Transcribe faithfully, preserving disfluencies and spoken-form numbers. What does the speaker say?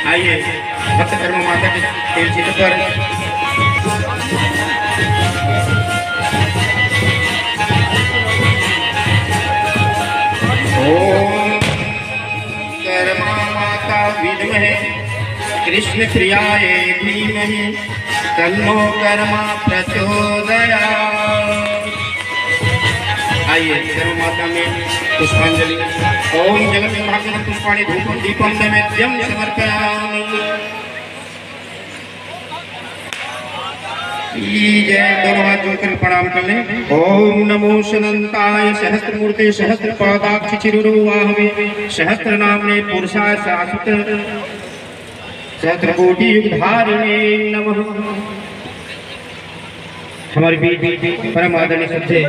आइए, भक्त कर्मा माता के तेल चित्र पर। ओम कर्मा माता विद्महे कृष्ण प्रियाय धीमहि तन्नो कर्मा प्रचोदयात्। आइए, कर्मा माता में पुष्पांजलि। ओम जगत भागवत पुष्पाणि धूपम दीपम नैवेद्यम समर्पयामि। ई जय, दोनों हाथ जोड़कर प्रणाम कर लें। ओम नमो अनंताय सहस्त्र मूर्ते सहस्त्र पादाक्ष चिरुरो वाहवे सहस्त्र नामने पुरुषाय शाश्वत सहस्त्र कोटि युग धारिणे नमः। हमारे बीच परम आदरणीय श्रद्धेय